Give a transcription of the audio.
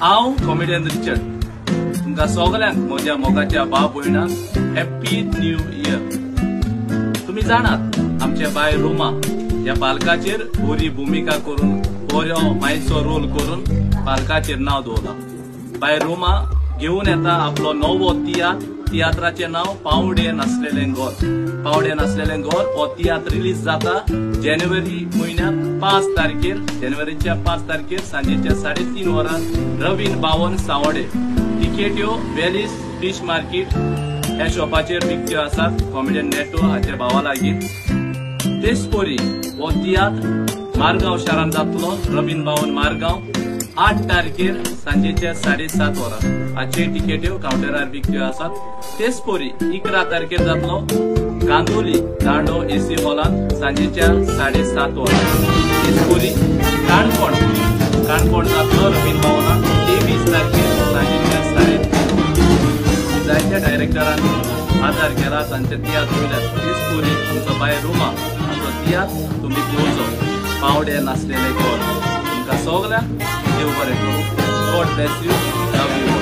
हांव comedian Richard तुमकां सगल्यांक म्हज्या मोगाच्या भाव भयणांक हॅप्पी न्यू इयर. तुमी जाणात आमचे बाय रोमा ह्या पालकाचेर बरी भुमिका करून बरो मायचो रोल करून पालकाचेर नांव दवरलां. बाय रोमा घेवन येता आपलो नवो तियात्र. तियात्राचें नांव पावडे नासलेलें घर. पावडे नासलेलें घर हो तियात्र रिलीज जाता जानेवारी म्हयन्याक 5 तारखेर, जानेवारीच्या 5 तारखेर सांजेच्या 3:30 वरां रवीन बावन सावडे. टिकेट्यो वेलीस फीश मार्केट ह्या शॉपाचेर विकत्यो आसात कॉमेडियन नेटो हाच्या भावा लागीं. तेच परी हो तियात्र मारगांव शारांत जातलो रवीन बावन मारगांव 8 तारखेर सांजेच्या 7:30 वरां. हाच्यो टिकेट्यो कावंटरार विकत्यो आसात. तेच परी 11 तारखेर जातलो कांदोली दांडो एसी हॉलांत सांजेच्या 7:30 वरां. तेच परी काणकोण काणकोण जातलो रवीन भवनांत 23 तारखेर सांजेच्या 3:30. जायत्या डायरेक्टरांनी आदार केला तांचे तियात्र वयल्यान. तेच परी आमचो बाय रोमा हाचो तियात्र तुमी पळोवचो पावडे नासलेले घर. तुमकां सगल्यांक देव बरें करूं. God bless you. Love you.